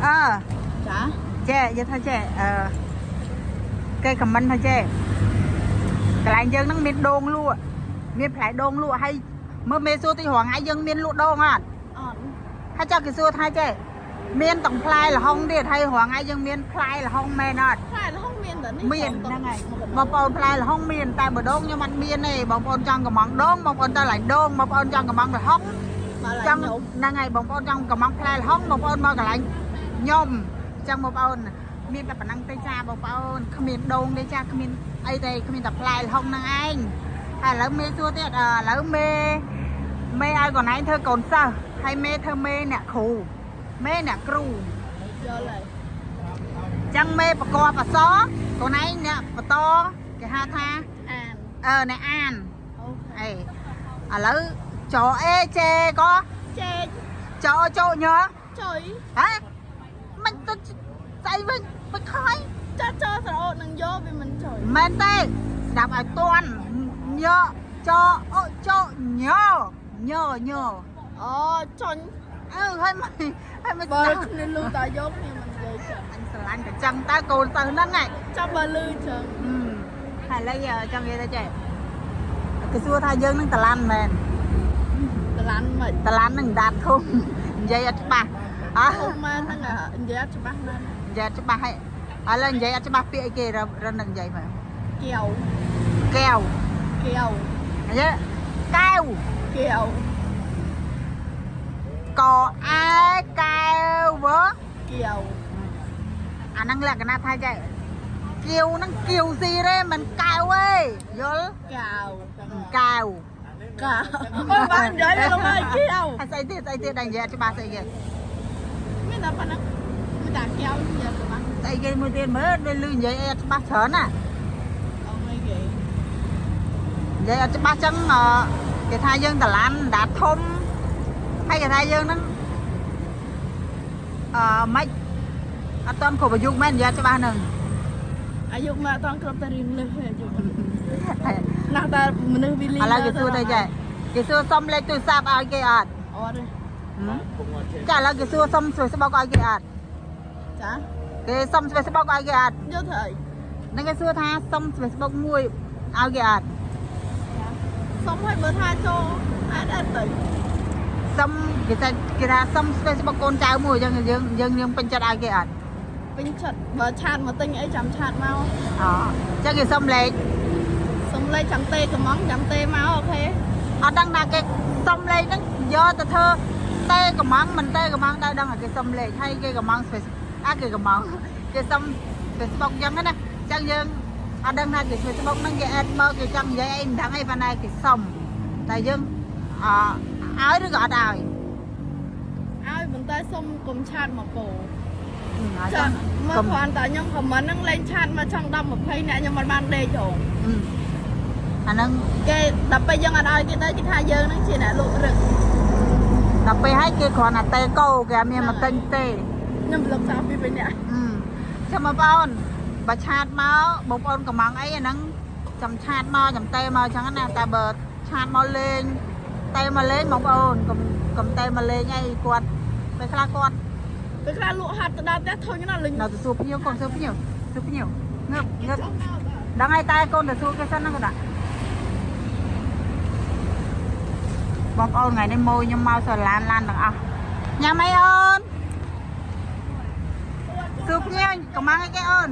អឺ ចា ចេះយល់ថាចេះអឺគេខមមិនថាចេះកន្លែងយើងហ្នឹងមានដូងលក់មានផ្លែដូងលក់ហើយមើលមេសួរទីរងថ្ងៃយើងមានលក់ដូងអត់ អត់ ហើយចុះគេសួរថាចេះមានទាំងផ្លែល្ហុងទៀតហើយរងថ្ងៃយើងមានផ្លែល្ហុងមែនអត់ ផ្លែល្ហុងមានតែនេះ មានហ្នឹងហើយបងប្អូនផ្លែល្ហុងមានតែបើដូងខ្ញុំអត់មានទេបងប្អូនចង់កំងដូងបងប្អូនទៅកន្លែងដូងបងប្អូនចង់កំងល្ហុង មក ចង់ ឡើងខ្ញុំ ហ្នឹងហើយបងប្អូនចង់កំងផ្លែល្ហុងបងប្អូនមកកន្លែងខ្ញុំចឹងបងប្អូនមានតែប៉ុណ្ណឹងទេចាបងប្អូនគ្មានដូងទេចាគ្មានអីទេគ្មានតែផ្លែល្ហុងហ្នឹងឯងហើយឥឡូវមេសួរទៀតឥឡូវមេមេឲ្យកូនឯងធ្វើកូនសិស្សហើយមេធ្វើមេអ្នកគ្រូមេអ្នកគ្រូ យល់ហើយ ចឹងមេប្រកបអសរកូនឯងអ្នកបន្តគេហៅថា អាន អឺអ្នកអាន អូខេ អេឥឡូវចអេចេក៏ ចេក ចោចោញ័រ ចុយ ហ៎មិនទៅស្អីវិញមិនខ້ອຍ ចាចោស្រអូតនឹងយកវាមិនចុយ មែនទេស្ដាប់ឲ្យតន់ញចអូចោញញញ អូចុញ អឺហើយមិនហើយមិន បើ ស្ដាប់ គ្នាលឺតាយកគ្នាមិននិយាយចឹង អញស្រឡាញ់តែចឹងតើកូនសិស្សហ្នឹងហ៎ ចាំបើលឺចឹង ហើយឥឡូវចង់និយាយថាចេះគេសួរថាយើងនឹងតឡានមែន តឡានមិន តឡាននឹងដាតធំនិយាយអត់ច្បាស់អើ ធំមកហ្នឹងនិយាយអត់ច្បាស់ណាស់ និយាយអត់ច្បាស់ហើយឥឡូវនិយាយអត់ច្បាស់ពាក្យអីគេរនឹងនិយាយមើល កែវ កែវ កែវ និយាយកែវ កែវ កអែកែវ កែវ អាហ្នឹងលក្ខណៈថាចេះគៀវហ្នឹងគៀវស៊ីទេមិនកែវទេយល់ កែវ កែវ កែវអូយបាននិយាយទៅមកកែវ ហើយស្អីទៀតស្អីទៀតដែលនិយាយអត់ច្បាស់ស្អីគេ មានតែប៉ុណ្ណឹងមានតែកែវនិយាយច្បាស់ ស្អីគេមួយទៀតមើលដូចលឺនិយាយអីអត់ច្បាស់ច្រើនណា អូយគេ និយាយអត់ច្បាស់ចឹងគេថាយើងតឡានដាតធំហើយគេថាយើងហ្នឹងអឺមិនអត់តន់គ្រប់អាយុមែននិយាយអត់ច្បាស់ហ្នឹង អាយុមកអត់តគ្រប់តែរៀងលើសអាយុណាស់តែមនុស្សវីលី ឥឡូវគេសួរទៅចេះគេសួរសុំលេខទូរស័ព្ទឲ្យគេអត់ អត់ទេ ចាឥឡូវគេសួរសុំ Facebook ឲ្យគេអត់ ចា គេសុំ Facebook ឲ្យគេអត់ យកទៅអី នឹងគេសួរថាសុំ Facebook មួយឲ្យគេអត់ សុំឲ្យបើថាចូលអត់អត់ទៅ សុំគេថាគេថាសុំ Facebook កូនចៅមួយអញ្ចឹងយើងយើងយើងពេញចិត្តឲ្យគេអត់ ពេញចិត្តបើឆាតមកទិញអីចាំឆាតមក អូអញ្ចឹងគេសុំលេខ សុំលេខចាំទេកំងចាំទេមកអូខេ អត់ដឹងថាគេសុំលេខហ្នឹងយកទៅធ្វើទេកំងមិនទេកំងដល់ដឹងថាគេសុំលេខហើយគេកំង Facebook អាគេកំងគេសុំ Facebook អញ្ចឹងណាអញ្ចឹងយើងអត់ដឹងថាគេ Facebook ហ្នឹងគេអេដមកគេចង់និយាយអីមិនដឹងអីប៉ុន្តែគេសុំតែយើងអឲ្យឬក៏អត់ឲ្យ ឲ្យប៉ុន្តែសុំកុំឆាតមកពោ ចា ចាមកគ្រាន់តែខ្ញុំខមមិនហ្នឹងលេងឆាតមកចង់10 20នាក់ខ្ញុំមិនបានដេកហង អាហ្នឹង គេដល់ពេលយើងអត់ឲ្យគេទៅគេថាយើងហ្នឹងជាអ្នកលក់រឹក ដល់ពេលឲ្យគេគ្រាន់តែតេកោគេអត់មានមកទិញទេ ខ្ញុំប្លុកចោលពីរនាក់ ចាំបងប្អូនបើឆាតមកបងប្អូនកំងអីអាហ្នឹងចាំឆាតមកចាំតេមកអញ្ចឹងណាតែបើឆាតមកលេងតេមកលេងបងប្អូនកុំកុំតេមកលេងអីគាត់ពេលខ្លះគាត់ ពេលខ្លះលក់ហាត់ទៅដល់ផ្ទះធុញណាស់លិញ នៅទៅសួរភ្ញៀវកូនសួរភ្ញៀវសួរភ្ញៀវងើបងើបដឹងហើយតែកូនទៅសួរគេសិនហ្នឹងក៏ដាក់បងប្អូនថ្ងៃនេះម៉ួយខ្ញុំមកសាឡានឡានទាំងអស់ញ៉ាំអីអូនសួរភ្ញៀវកំងអីគេអូន